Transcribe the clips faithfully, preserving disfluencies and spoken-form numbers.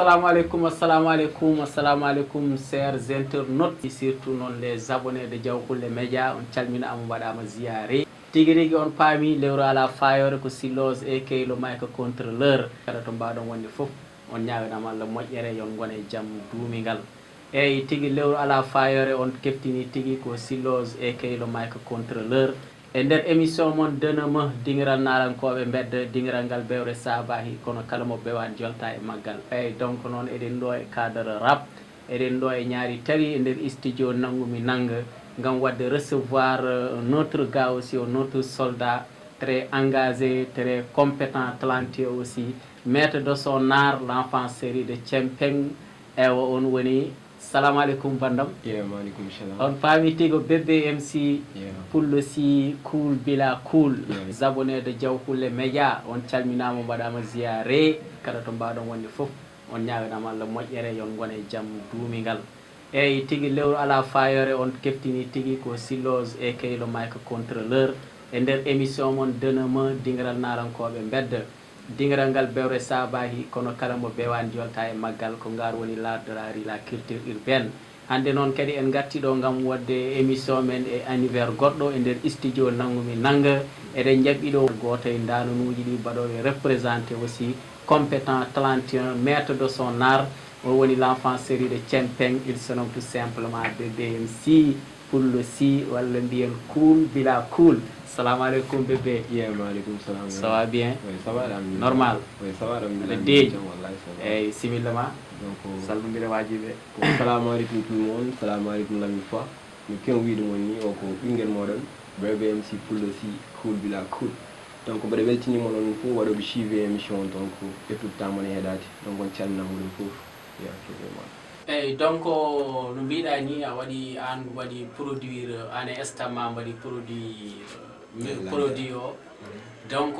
Assalamu aleykum, assalamu aleykum, assalamu aleykum, chers internautes, surtout noon les abonnés de Diawkhoule Média, on calminaama, mbaɗaama ziyaare. Tigi rigi on paami lewru alaa faayoore ko Silloos e Keylo Mayka contrôleur. Kala to mbaɗon wonde fof, on ñaaganaama Allah moƴƴere, yon ngon e jam duumingal. Eyi, tigi lewru alaa faayoore, on keftini tigi ko Silloos e Keylo Mayka contrôleur. E nder émission mon Denema, dingiral naalankooɓe mbedda, dingiral ngal bewre saabaahi, kono kala mo bewaani jolta e maggal. Eyi, donc noon eɗen ɗo e cadre rap, eɗen ɗo e ñaari tari e nder studio Nanngu Mi Nannga, ngam waɗde recevoir, euh, notre gars aussi, notre soldat très engagé, très compétent, talentueux aussi, maître de son art, l'enfant chéri de Thiempeng. Ewa, on woni, salamu aleykum, bandam. Ye, maaleykum salam. On paami tigi ko Bébé M C, Ye. Pullo si, cool bila cool. Ye. Les abonnés de Diawkhoule Média, on calminaama, mbaɗaama ziyaare. Kala to mbaɗon wonde fof, on ñaaganaama Allah moƴƴere, yon ngon e jam duumingal. Eyi, tigi lewru alaa faayoore, on keftini tigi ko Silloos e Keylo Mayka contrôleur. E nder émission mon Denema, dingiral naalankooɓe mbedda. Dingiral ngal bewre saabaahi, kono kala mo bewaani jolta e maggal, ko ngar woni l'art de la rue, la culture urbaine. Hannde noon kadi en ngarti ɗo ngam waɗde émission men e univers goɗɗo e nder studio Nanngu Mi Nannga. Eɗen njaɓɓi ɗo gooto e ndaananuuji ɗi mbaɗooɓe représenté aussi, compétent, talentueux, maître de son art. On woni l'enfant chéri de Thiempeng, il se nomme tout simplement Bébé M C, Pullo si, walla mbiyen cool bila cool. Salamu aleykum, Bébé. Ye, maaleykum salam. Ça va bien? Oui, ça va, alhamdulillah. Normal? Oui, ça va, alhamdulillah. Aɗa deeƴi? Jam, wallahi, ça va. Eyi, similla ma. Donc, salmondire wajiɓe. Ko salamu aleykum tout le monde, salamu aleykum la mille fois. Mi ken wiide mon ni, o ko ɓinngel moɗon, Bébé M C Pullo si, cool bila cool. Donc, mboɗo weltini mon on fof waɗooɓe suivi émission, donc, e tout temps mon e heɗaade. Donc, on calminama oɗon fof. Ya, vraiment. Eyi, donc, no mbiɗa ni, a waɗi, an waɗi produire, an e Esta ma mbaɗi produit, euh, min produit o. Donc,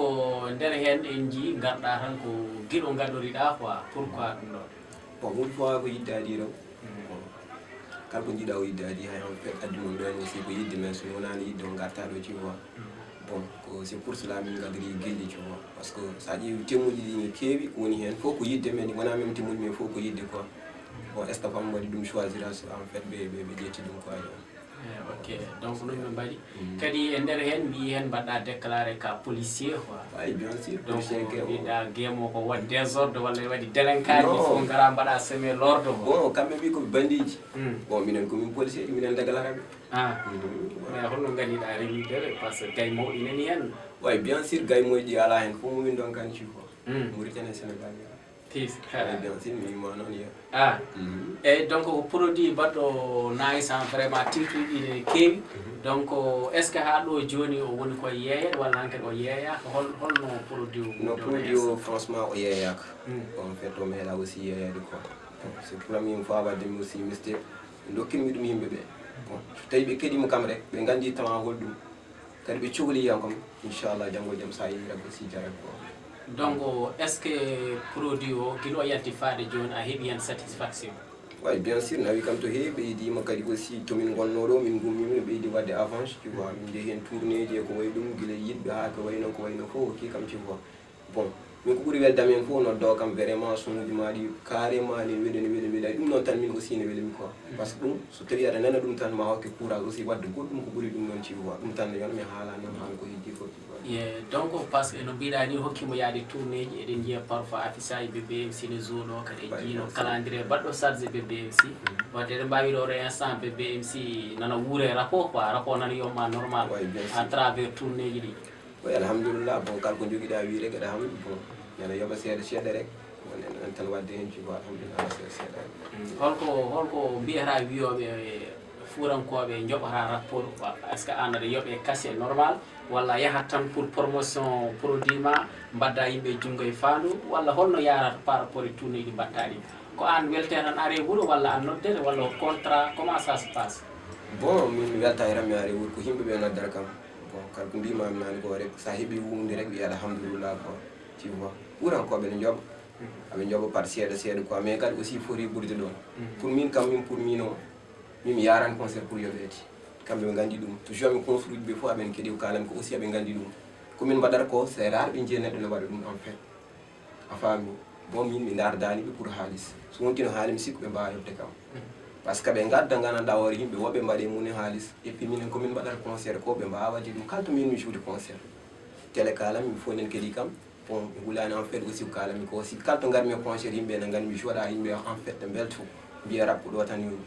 nder heen en njii ngarɗa tan ko giɗo ngaɗoriɗa quoi. Pourquoi ɗum ɗon? Bon, une fois ko yidde adii rew. Bon, kala ko njiɗa o yidde adii, hay en fait, addi mon ɗon aussi ko yidde, mais so wonaani yidde o ngarta ɗo, tu vois. Bon, ko c'est pour cela min ngadori gilɗi, tu vois. Parce que so a ƴeewi thème uji ɗi no keewi, woni heen fof ko yidde, mais wonaa même thème uji, mais fof ko yidde quoi. Bon, Esta Fam waɗi ɗum choisir, en fait, ɓe, ɓe, ɓe ƴetti ɗum quoi. Eh, ok, donc noon ɓe mbaɗi. Kadi e nder heen, mi yii heen mbaɗɗa déclaré ka policier quoi. Ay, bien sûr, donc policier ke o. Mbiɗa gemo ko waɗi désordre walla waɗi délinquant ji fof ngara mbaɗa semé l'ordre quoi. Bon, kamɓe mbi ko ɓe bandiji. Hmm. Bon, minen ko min policier ji, minen déclaré ɓe. Ah. Mhm. Mais holno nganiɗa réglirde ɓe? Parce que gay mawɗi nani heen. Way, bien sûr, gay moƴƴi alaa heen, fof mumin ɗon kan ci quoi. Hmm. Mauritanie, Sénégal. Peace. Eyi, bien sûr, mi yima noon, ya. Ah. Mhm. Eyi, donc, ko produit baɗɗo nice, hein, vraiment, tiiɗuɗi ne keewi. Mhm. Donc, est-ce que haa ɗo jooni o woni ko yeeyat walla hankadi o yeeyaaka? Hol-, holno produit o? No produit o, franchement, o yeeyaaka. Mm. En fait, o meeɗa aussi yeeyaade quoi. C'est première fois wadde mi aussi miste. Dokkirmi ɗum yimɓe ɓe. Bon, so tawi ɓe keɗimo kam rek, ɓe nganndi talent hol ɗum. Kadi ɓe cohli yiyan kam, inchallah, janngo e jam, so a yehi rek aussi jarat ko. Donc, est-ce que produit o, gila o yalti faade jooni, a heɓi heen satisfaction? Way, bien sûr, nawi kam to heewi, ɓeydima kadi aussi to min ngonno ɗo, min ngummi, min ɓeydi waɗde avance, tu vois, min njehi heen tournée ji e ko wayi ɗum, gila yiɗɓe haa ko wayi noon, ko wayi noon fof, hokki kam, tu vois. Bon, min ko ɓuri weldam heen fof, noddo kam vraiment, sonuji ma ɗi carrément ne weli, ne weli, weli. Ɗum noon tan min aussi ne welimi quoi. Parce que ɗum, so tawi aɗa nana ɗum tan, ma hokke courage aussi waɗde goɗɗum ko ɓuri ɗum noon, tu vois. Ɗum tan ne yona, mi haala noon, haala ko heddi fof, tu vois. Ye, donc, parce que no mbiɗa ni, hokkimo yaade tournée ji, eɗen njiya parfois affiche aji ɓe B M C ne zone o, kadi e jiino calendrier baɗɗo chargé ɓe B M C. Wadde eɗen mbawi ɗo, ɗo instant ɓe B M C nana wuure rapport quoi, rapport nana yomma normal. Way, bien sûr. À travers tournée ji ɗi. Wi, alhamdulillah, bon, kala ko njogiɗa wi rek, aɗa hamdi, bon, nana yoɓa seeɗa seeɗa rek, bon, en, en tan wadde heen, ci, bon, alhamdulillah, seeɗa seeɗa rek. Mm, holko, holko mbiyata wiyooɓe, fuurankooɓe njoɓata rapport, wa-, est-ce que aan aɗa yoɓe cachet normal, walla yahat tan pour promotion produit ma, mbadda yimɓe junngo e faandu, walla holno yaarata par rapport e tournée ji mbaɗɗa ɗi? Ko aan welte tan are wuro, walla aan noddete, walla ko contrat, comment ça se passe? Bon, min welta e tan mi are wuro, ko yimɓe ɓe noddata kam. Bon, kala ko mbimami naane ko rek, sa heɓi hunde rek, wiya alhamdulillah quoi. Tu vois, ɓurankoɓe ne njoɓa. Aɓe njoɓa par seeɗa seeɗa quoi, mais kadi aussi foti ɓurde ɗon. Pour min kam, min pour min o, min mi yarani concert pour yoɓeede. Kamɓe ɓe nganndi ɗum. Toujours min concert uji ɓe fof aɓen keɗi, ko kalanmi ko aussi aɓe nganndi ɗum. Ko min mbaɗata ko, c'est rare ɓe njiya neɗɗo ne waɗa ɗum en fait. A faami? Bon, min mi ndaardaani ɓe pour haalis. So wontino haali, mi sikku ɓe mbaawa yoɓde kam. Par ce que ɓe ngadda, nganndanɗaa hoore yimɓe, woɓɓe mbaɗe mum e haalis. Et puis minen ko min mbaɗata concert ko, ɓe mbaawa waɗde ɗum. Kala to min mi joude concert. Télé kala, min fof enen kadi kam. Bon, mi hulaani en fait aussi ko kala mi ko aussi. Kala to ngarmi e concert, yimɓe ene nganndi mi jouaɗa, yimɓe en fait ɓe mbelto. Mbiya rap ko ɗo tan yoni.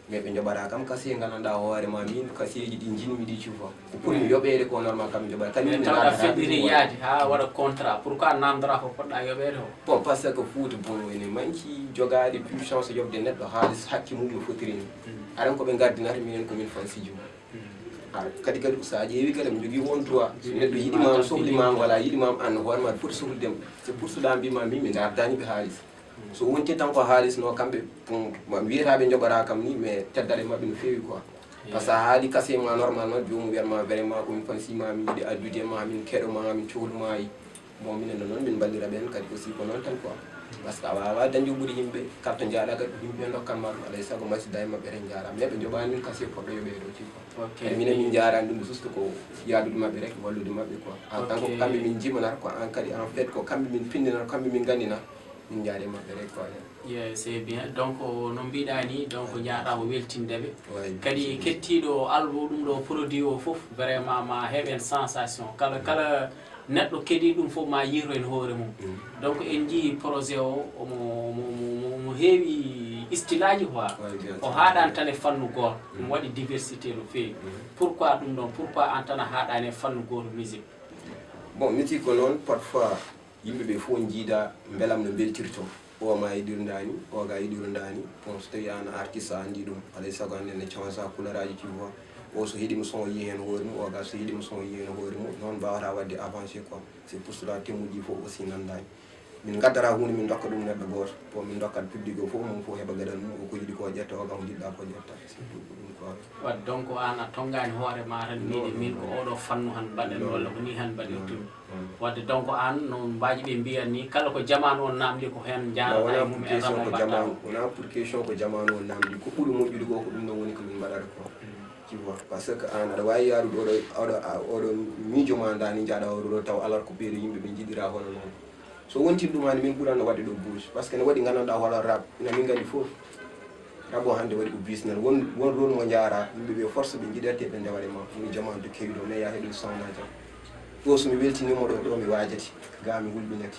Mais ɓe njoɓata kam kasiye, nganndanɗaa hoore ma min, kasiyeeji ɗi njiɗmi ɗi cufa. Ko pour mi yoɓeede ko normal kam mi joɓata. Kadi min mi tawɗa naatata feɗɗiri ɗum yaade haa waɗa contrat. Pourquoi namdora ko poɗɗa yoɓeede ko? Bon, par ce que Fouta, bon, ene manki jogaade puissance yoɓde neɗɗo haalis hakke mum no fotiri ni. Aran ko ɓe ngaddinata minen ko min fansiiji mum. Ah, kadi, kadi ko so a ƴeewi kadi, mi jogii on droit. So neɗɗo yiɗi ma, sohli ma, wala yiɗi ma, an hoore ma, aɗa foti sohlude mo. C'est pour cela mbima min, mi ndaardaani ɓe haalis. So wonti tan ko haalis no kamɓe, bon, ma wiyata ɓe njoɓata kam ni, mais teddare maɓɓe no feewi quoi. Par ce que a haali kase ma normalement, joomum wiyat ma vraiment ko min fansi ma, min yiɗi addude ma, min keɗo ma, min cohlu ma. Bon, minen noon, min mballira ɓeen kadi aussi ko noon tan quoi. Par ce que a waawaa dañde ko ɓuri yimɓe, kala to njaaɗa kadi ko yimɓe ndokkan ma ɗum, alaa e sago masida e maɓɓe ren njaara. Mais ɓe njoɓaani min kase poɗɗo yoɓeede aussi quoi. Ok. Kadi minen min njaaraani ɗum, juste ko yaadude maɓɓe rek, wallude maɓɓe quoi. En tant que ko kamɓe min njimanata quoi, en kadi en fait ko kamɓe min pinndinata, kamɓe min nganndinata, min njaari maɓɓe rek quoi. Yeah, c'est bien. Donc, no mbiɗa ni, donc, njaaɗa ko weltinde ɓe. Ouais, kadi kettiiɗo albo ɗum ɗo produit o fof, vraiment ma heɓen sensation. Kala, kala neɗɗo keɗi ɗum fof ma yiito en hoore mum. Donc, en njii projet o, omo, omo, omo, omo, omo heewi istilaaji quoi. Ouais, bien sûr. O haaɗaani tan e fannu gooto. Omo waɗi diversité no feewi. Pourquoi ɗum ɗon? Pourquoi aan tan a haaɗaani e fannu gooto musique? Bon, musique ko noon, parfois, yimɓe ɓe fof njiida mbelam no mbeltirto. O ma yiɗirndaani, o ga yiɗirndaani. Bon, so tawi an artiste a anndi ɗum, alay sago annden ne change couleur aji, tu vois. O so heɗima son yi heen hoore mum, o ga so heɗima son yi heen hoore mum, noon mbawata waɗde avancé quoi. C'est pour cela thème uji fof aussi nanndaani. Min ngaddata huunde, min ndokka ɗum neɗɗo gooto. Bon, min ndokkat public o fof, mum fof heɓa gadal mum, o ko yiɗi ko ƴetta, o kam ko jiɗɗa ko ƴetta. C'est tout ko ɗum quoi. Wadde donc an a tonngaani hoore ma tan, mbiɗe min ko oɗo fannu han mbaɗen, walla ko ni han mbaɗirtumi. Wadde donc an no mbaaji ɓe mbiyan ni, kala ko jamaanu on namdi ko heen njaarata e mum e ramo mbaɗɗa. Wonaa pour question ko jamaanu on namdi, ko ɓuri moƴƴude ko, ko ɗum ɗon woni ko min mbaɗata ko. Tu vois, par ce que an aɗa waawi yaarude oɗo, oɗo, oɗo miijo ma ndaani njaaɗa oɗo ɗo taw alat ko ɓeeɗo yimɓe ɓe njiɗira hono noon. So wontii ɗum hannde min ɓuranno waɗde ɗo bouche, par ce que ne waɗi nganndanɗaa hola rap, ina min nganndi fof. Rap o hannde waɗi ko business, won, won rôle mo njaara, yimɓe ɓe force ɓe njiɗerte ɓe ndeware ma, woni jamaanu to kewi ɗo, mais yaa heɗo sawna jam. Ɗo so mi weltiniima ɗo, ɗo mi waajati, ga mi hulɓinati.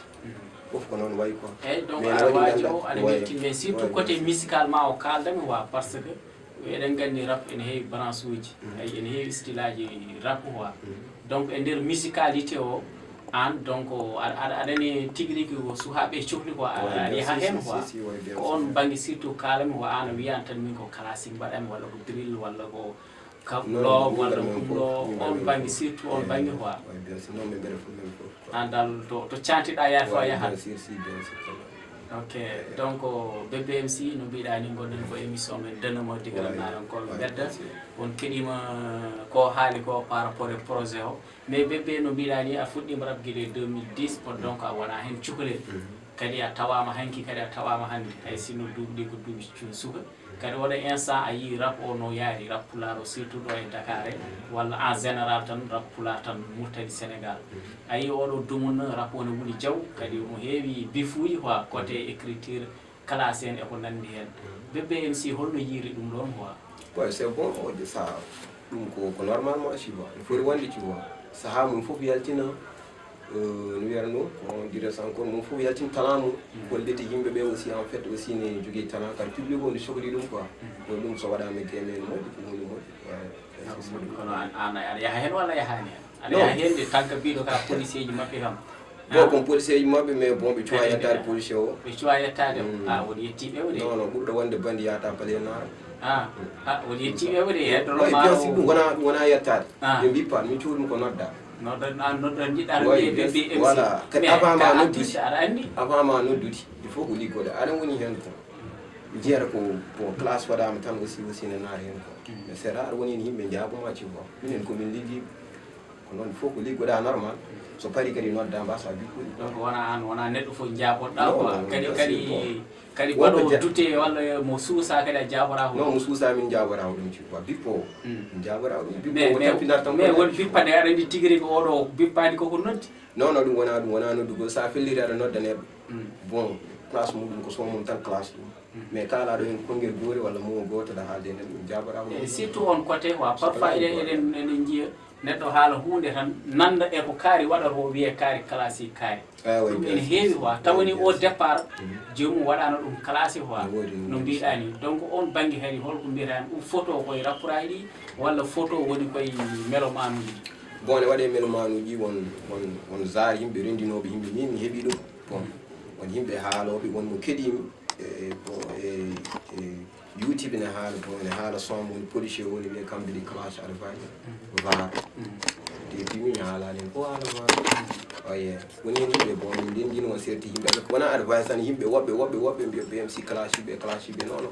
Fof ko noon wayi quoi. Eeyi, donc aɗa waaji o, aɗa weltini, mais surtout côté musical ma o kaaldami wa, par ce que eɗen nganndi rap ene heewi branche uji, ay, ene heewi style aji rap quoi. Donc e nder musicalité o, an donc aɗa, aɗa, aɗa ne tigi rigi ko suhaaɓe cohli ko aɗa, aɗa yaha heen quoi. Ko on bannge surtout kaalami ko an a wiyan tan min ko classique mbaɗami walla ko drill walla ko kab-, non, ɗo walla ɗum ɗo, on bannge surtout on bannge quoi. An dal to, to cantiɗa yaade fof a yahat. Ok, donc Bébé M C no mbiɗa ni, gonɗen ko émission men Denama Digal Naarankooɓe Mbedda. On keɗima ko haali ko par rapport e projet o. Mais Bébé no mbiɗa ni a fuɗɗima rap gila e deux mille dix, kono donc a wona hen cukalel. Kadi a tawama hanki, kadi a tawama hannde. Hay sinno duuɓi ɗi ko duuɓi cu-, suka. Kadi oɗo instant a yii rap o no yaari, rap pulaar o surtout ɗo e Dakar he, walla en général tan, rap pulaar tan, Mauritanie, Sénégal. A yii oɗo dumunna, rap o ne wuli jaw, kadi omo heewi bifuuji quoi, côté écriture, classe en e ko nanndi heen. Bébé M C, holno yiiri ɗum ɗoon quoi? Ouais, c'est bon, o de sa, ɗum ko, ko normalement, tu vois. Il faut wonde, tu vois. Sahaa mum fof yaltina, euh, no wiyata ɗum, on dirait ça encore, mum fof yaltina talent mum. Holliti yimɓe ɓe aussi, en fait, aussi ne jogii talent, kadi public o ne sohli ɗum quoi. Ɗum, ɗum so waɗaama game en moƴƴi, ko huunde moƴƴi. Ouais. Kono an, an aɗa yaha heen walla yahaani heen? Aɗa yaha heen de, tant que mbiɗo ka policier ji maɓɓe kam. Bon, comme policier ji maɓɓe, mais bon, ɓe cuwa yettaade policier o. Ɓe cuwa yettaade o. Ah, woni yetti ɓewde. Non, non, ɓurɗo wonde bandi yahata Palais Noir. Ah, ah, woni yetti ɓewde, heddono ma o. Bien sûr, ɗum wona, ɗum wona yettaade. Ah. Ɓe mbippa, min cuuɗum ko nodda. Nodda, an nodda, njiɗɗa ɓe, ɓe, ɓe M C. Voilà. Kadi avant ma noddude, aɗa anndi? Avant ma noddude, il faut ko liggoɗa. Aɗa woni heen ko. Njiyata ko, bon, classe waɗaama tan aussi, aussi ne naata heen quoi. Mais c'est rare woni heen yimɓe njaabuma, tu vois. Minen ko min liggi. Ko noon fof ko liggoɗaa normal. So parii kadi noddaa mbaasa bippude. Donc wona aan, wona neɗɗo fof jaabotoɗaa quoi. Kadi kadi kadi baɗo dute walla mo suusa kadi a jaaboraa ko? Non, mo suusa min jaaboraa ko ɗum ci quoi bippo. Min jaaboraa ko ɗum bippo ko tampinata tan. Mais won bippande aɗa anndi tigi rigi oɗo bippaani koko noddi. Non non, ɗum wona ɗum wona noddugol, so a felliti aɗa nodda neɗɗo. Bon, classe muɗum ko son mum tan classe ɗum. Mais kaalaaɗo heen konngel goori walla mo gooto ɗa haalde enen ɗum jaaboraa ko. E surtout on côté wa parfois eɗen eɗen eɗen njiya neɗɗo haala huunde tan nanda e ko kaari waɗata o wiye kaari classique kaari. Ɗum ene heewi quoi, tawa ni au départ joomum waɗaano ɗum classique quoi. No mbiɗa ni, donc on bannge kadi holko mbiyata ɗum, photo koye rapporaaji ɗi walla photo woni koye melomanuuji ɗi? Bon, ene waɗe melomanuuji, won won won genre yimɓe renndinooɓe yimɓe, min mi heɓi ɗum. Bon, won yimɓe haalooɓe, won mo keɗiimi e bon e e YouTube ne haala, bon ene haala son woni policier woni wiye kamɓe ɗi clash advance var. Te timi mi haalaani ko haala var. Oye, woni heen yimɓe bon min ndenndino on serti yimɓe, wona advance tan, yimɓe woɓɓe woɓɓe woɓɓe mbiya B M C clash ɓe clash ɓe nono.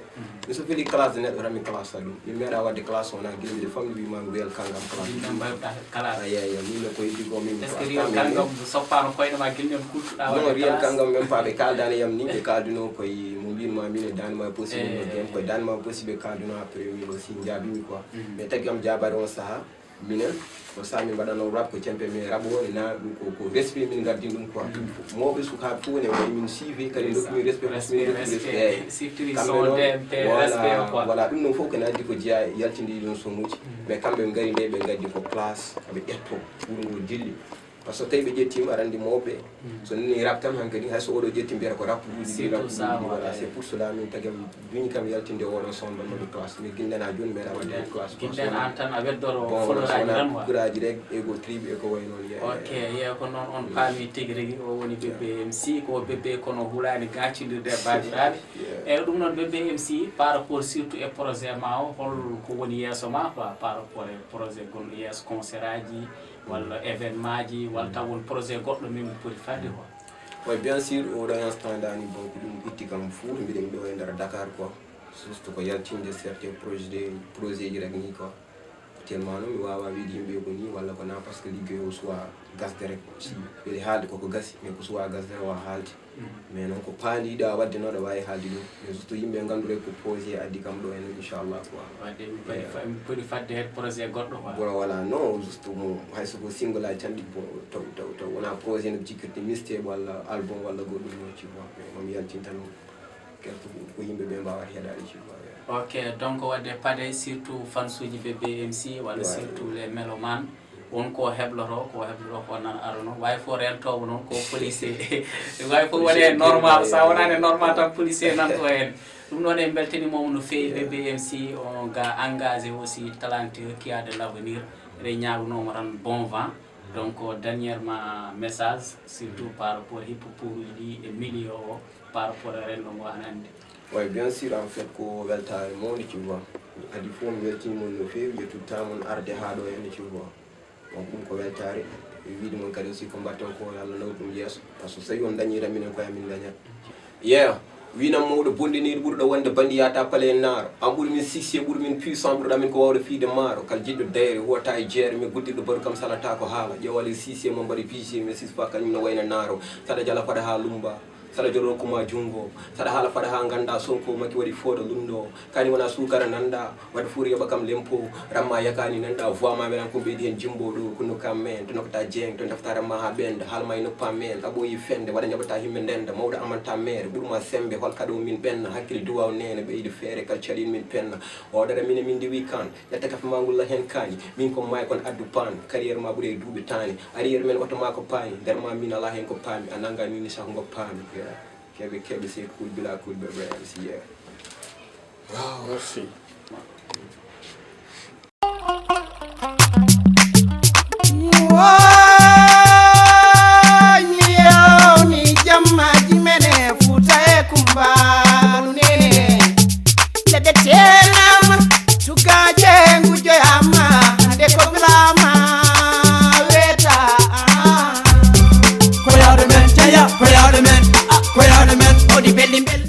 Mi so feli classe neɗɗo tan mi classe ɗum. Min meeɗa waɗde classe wona gila mbiɗa famɗi wima mi riyal kangam classe. Min mbaɗa classe. Ayi ayi min ko heddi ko min. Est-ce que riyal kangam soppaano koyɗe ma gila nde kultuɗa waɗde classe? Non, riyal kangam même pas, ɓe kaldani yam ni, ɓe kalduno koye mo mbinma min e dande ma possible no game koye dande ma possible kalduno après min aussi jaabimi quoi. Mais tagi am jaabade on saha. Minen, ko saaha min mbaɗatnoo rap ko cempe, mais rap o ene na ɗum ko ko respect min ngardi ɗum quoi. Mawɓe sukaaɓe fof ene mbaɗi min suivi, kadi ndokki min respect, min ndokki respect. Eeyi. Kamɓe noon, voilà, ɗum noon fof ko ene addi ko jeyaa e yaltinde ɗii ɗoon somuuji. Mais kamɓe ɓe ngari nde ɓe ngaddi ko classe, ɓe ƴetto wuro ngo dilli. Par ce que tawi ɓe ƴettiima aɗa anndi mawɓe, so nani rap tan hankadi hay so oɗo ƴetti mbiyata ko rap ɗum ɗi rap ɗum ɗi voilà. C'est pour cela min tagi am duñi kam yaltinde oɗo son ɗon maɗum classe, mais gindana jooni mbeɗa waɗde classe. Ginden an tan a weddoro foloraji tan wa. Guraji rek ego tribe ego way noon ye. Ok, ye ko noon on paami tigi rigi o woni bébé M C, ko bébé kono hulani gacindirde e babiraɓe. Eyyi ɗum noon bébé M C par rapport surtout e projet ma o, hol ko woni yeeso ma quoi par rapport e projet gonɗo yeeso, concert aji walla événement ji walla taw won projet goɗɗo min poti fadde quoi? Oui, bien sûr, oɗo instant dani bon ko ɗum itti kam fou mbiɗen ɗo e nder Dakar quoi. Surtout ko yaltinde certains projet projet ji rek ni quoi. Actuellement noon mi wawa wiide yimɓe ko ni walla ko na, parce que ligguey o suwa gasde rek aussi. Mbiɗe haalde koko gasi mais ko suwa gasde o haalde. Mais noon ko paandiɗa wadde noɗa wawi haalde ɗum, mais surtout yimɓe ganduɗa ko projet addi kam ɗo en inchallah quoi. Wadde mi poti fa- mi poti fadde hen projet goɗɗo quoi. Bon voilà, non, juste mo hay soko single aji tan ɗi bon taw taw taw wona projet no jikkirde mixtape walla album walla goɗɗum no ci bon, mais momi yaltinta noon quelque ko yimɓe ɓe mbawata heɗade ci bon. Ok, donc wadde paade surtout fansuji ɓe B M C walla surtout les melomanes, won ko hebloto ko hebloto ko nan arono wawi fo rentowo noon ko policier. Wawi fo waɗe normal sa wonani normal tan policier nan ko hen. Ɗum noon en beltanimoma no feewi ɓe B M C on ga engagé aussi talentueux qui a de l'avenir. Eɗen ñaagunoma tan bon vent. Donc dernièrement message surtout par rapport hip hop uji ɗi e milieu o par rapport e renndo ngo ana anndi. Oui, bien sûr, en fait ko weltaare mawnde ci vois. Adi fof mi weltinima no feewi ƴettude temps mon arde haa ɗo henne ci vois. Donc ɗum ko weltaare e wiide mon kadi aussi ko mbatten ko yo Allah nawru ɗum yeeso, par ce que so tawi on dañi tan minen koye amin dañat. Yeeya, winam mawɗo bonɗiniiɗo ɓurɗo wonde banndi yahata pale en naaro, an ɓuri min sixie ɓuri min puissant ɓurɗa min ko wawde fiide maaro, kal jiɗɗo dayre huwata e jeere mais guddirɗo baru kam salata ko haala, ƴewale sixie mo mbaɗi vigie mais six fois kañum no wayna naaro, saɗa jala faɗa haa lumba. Saɗa jolo rokkuma junngo, saɗa haala faɗa haa ngannda Sonko Macky waɗi fooɗo lunndo, kani wona suukara nannda, waɗa fuur yoɓa kam lempo, ramma yakani nanɗa, voix ma welan ko ɓeydi heen jimbo ɗo, kunnu kam men, to nokkata jeeng, to defta ramma haa ɓenda, haalma e noppa men, a ɓooyi fende, waɗa njaɓata himɓe ndenda, mawɗo amanta mere, ɓurma sembe, holka ɗo min ɓenna, hakkille duwaw nene, ɓeydi feere, kal calin min penna, o waɗata mine min ndiwi kan, Ƴetta kafe ma ngulla heen kaani, min ko maay kon addu paami, carrière ma ɓuri e duuɓi taani, arrière men oto ma ko paami, nder ma min alaa heen ko paami, a nannga min ni sako ngoppaami, yeah. Keɓe keɓe c'est cool bila cool bébé M C, yeah. Wow, merci.